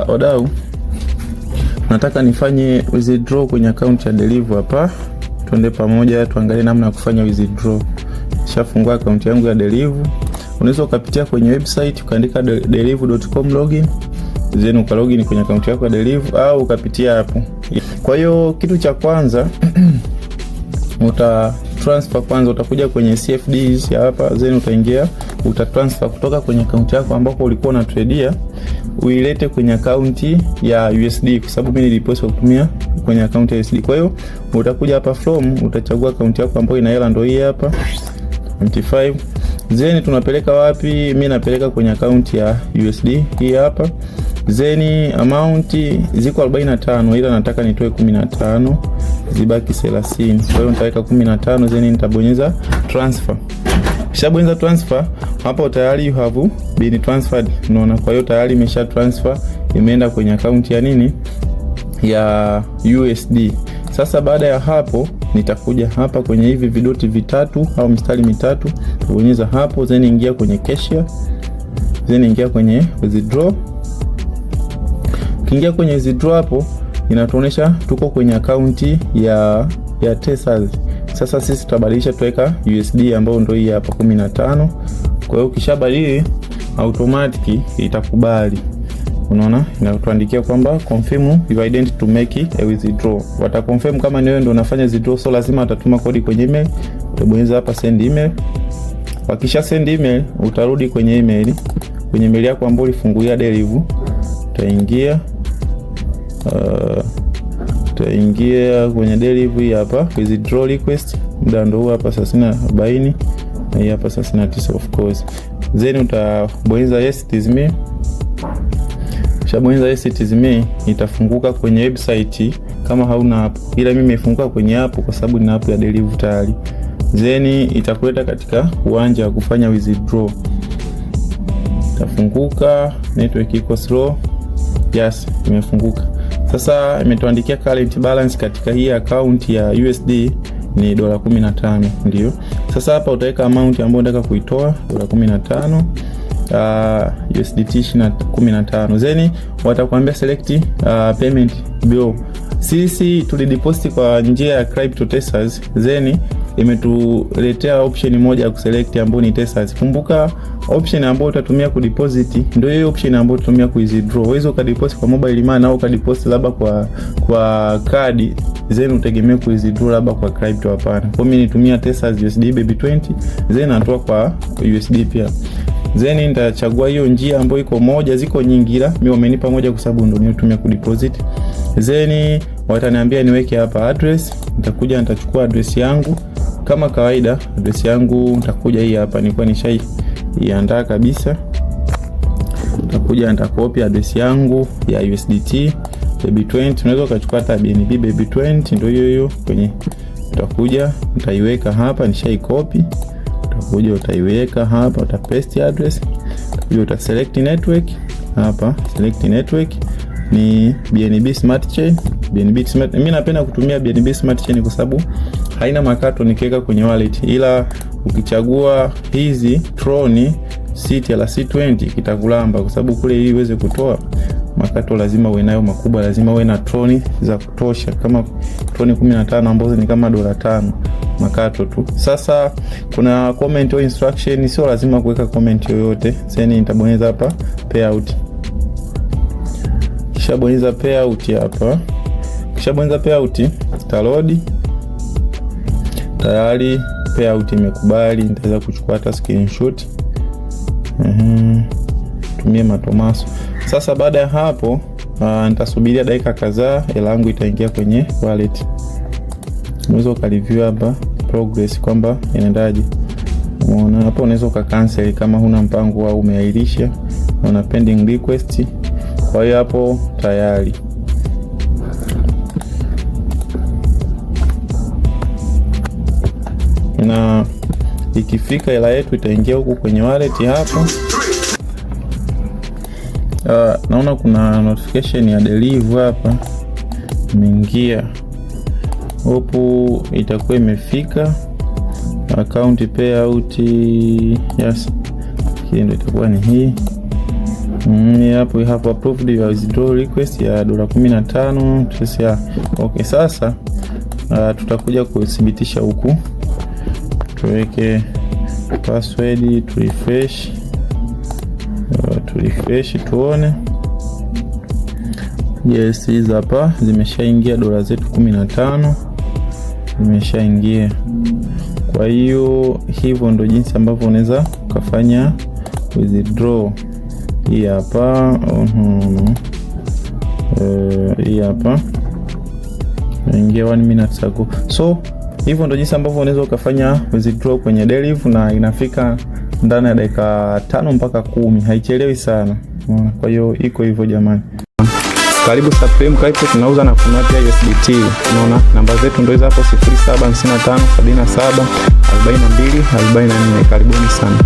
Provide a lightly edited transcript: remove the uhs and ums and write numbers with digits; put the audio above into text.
Wadau, nataka nifanye withdraw kwenye akaunti ya Deriv hapa. Twende pamoja tuangalie namna ya kufanya withdraw. Nishafungua akaunti yangu ya Deriv. Unaweza ukapitia kwenye website ukaandika deriv.com login, then ukalogin kwenye akaunti yako ya Deriv au ukapitia hapo. Kwa hiyo kitu cha kwanza uta transfer kwanza, utakuja kwenye CFDs hapa, then utaingia uta transfer kutoka kwenye akaunti yako ambako ulikuwa unatradia uilete kwenye akaunti ya USD, kwa sababu mimi nilipost kwa kutumia kwenye akaunti ya USD. Kwa hiyo utakuja hapa from, utachagua akaunti yako ambayo ina hela, ndio hii hapa MT5. Then tunapeleka wapi? Mimi napeleka kwenye akaunti ya USD hii hapa. Then amount ziko 45 ila nataka nitoe 15 zibaki 30. Kwa hiyo nitaweka 15 then nitabonyeza transfer. Kishabonyeza transfer hapo tayari you have been transferred. Unaona, kwa hiyo tayari imesha transfer, imeenda kwenye akaunti ya nini, ya USD. Sasa baada ya hapo nitakuja hapa kwenye hivi vidoti vitatu au mistari mitatu, bonyeza hapo, then ingia kwenye cashier, then ingia kwenye withdraw. Ukiingia kwenye withdraw hapo inatuonyesha tuko kwenye akaunti ya Tether. Sasa sisi tutabadilisha tuweka USD ambayo ndio hii hapa 15. Kwa hiyo ukishabadili automatic itakubali. Unaona, inatuandikia kwamba confirm your identity to make a withdraw. Wata confirm kama ni wewe ndio unafanya withdraw, so lazima atatuma kodi kwenye email. Utabonyeza hapa send email. Wakisha send email, utarudi kwenye email, kwenye email yako ambayo ulifungulia Deriv, utaingia kwenye Deriv hii hapa withdraw request, muda ndio huu hapa saa 40 na hii hapa saa 69 of course, then utabonyeza yes it is me. Ukishabonyeza yes it is me, itafunguka kwenye website kama hauna app, ila mimi imefunguka kwenye app kwa sababu nina app ya Deriv tayari. Then itakuleta katika uwanja wa kufanya withdraw. Itafunguka, network iko slow. Yes, imefunguka. Sasa imetuandikia current balance katika hii account ya USD ni dola 15, ndio. Sasa hapa utaweka amount ambayo unataka kuitoa dola 15, USDT 15. Then watakwambia select payment bill. Sisi tulideposit kwa njia ya crypto Tethers, then imetuletea option moja ya kuselect ambayo ni Tethers. Kumbuka option ambayo utatumia kudeposit ndio hiyo option ambayo utatumia kuwithdraw. Uweze ukadeposit kwa mobile money au ukadeposit labda kwa kadi then utegemee kuwithdraw labda kwa crypto. Hapana. Kwa mimi nitumia Tethers USD BEP20 then natoa kwa USD pia. Then nitachagua hiyo njia ambayo iko moja, ziko nyingi ila mimi wamenipa moja kwa sababu ndio nitumia kudeposit. Then wataniambia niweke hapa address, nitakuja nitachukua address yangu kama kawaida. Address yangu nitakuja hii hapa, nilikuwa nishaiandaa kabisa. Nitakuja nitakopi address yangu ya USDT BEP20, unaweza ukachukua hata BNB BEP20, ndio hiyo hiyo kwenye, utakuja nitaiweka hapa, nishaikopi. Utakuja utaiweka hapa, uta paste address, utakuja uta select network hapa, select network ni BNB Smart Chain. BNB Smart, mimi napenda kutumia BNB Smart Chain kwa sababu haina makato nikiweka kwenye wallet, ila ukichagua hizi Tron CTRC20 kitakulamba, kwa sababu kule ili uweze kutoa makato lazima uwe nayo makubwa, lazima uwe na Tron za kutosha, kama Tron 15 ambazo ni kama dola 5 makato tu. Sasa kuna comment au instruction, sio lazima kuweka comment yoyote. Sasa nitabonyeza hapa payout, kisha bonyeza payout hapa, kisha bonyeza payout, itaload tayari payout imekubali. Nitaweza kuchukua hata screenshot. Tumie matomaso. Sasa baada ya hapo nitasubiria dakika kadhaa, hela yangu itaingia kwenye wallet. Unaweza ukareview hapa progress kwamba inaendaje. Umeona hapo, unaweza ukacancel kama huna mpango au umeahirisha, una pending request. Kwa hiyo hapo tayari na ikifika hela yetu itaingia huku kwenye wallet hapo. Naona kuna notification ya Deriv hapa imeingia, hope itakuwa imefika account payout. Yes, hii ndio itakuwa ni hii. Hapo we have approved your withdrawal request ya dola 15. Okay, sasa tutakuja kuthibitisha huku, tuweke password, tu refresh tuone. Yes, hizi hapa zimeshaingia dola zetu 15 zimeshaingia. Kwa hiyo hivyo ndo jinsi ambavyo unaweza ukafanya withdraw. Hii hapa hii hapa ingia 1 minute ago. So hivyo ndo jinsi ambavyo unaweza ukafanya withdraw kwenye Deriv na inafika ndani ya dakika 5 mpaka 10, haichelewi sana. Kwa hiyo iko hivyo jamani. Karibu Supreme Crypto, tunauza na kununua pia USDT. Unaona namba zetu ndio hizo hapo 0755 77 42 44. Karibuni sana.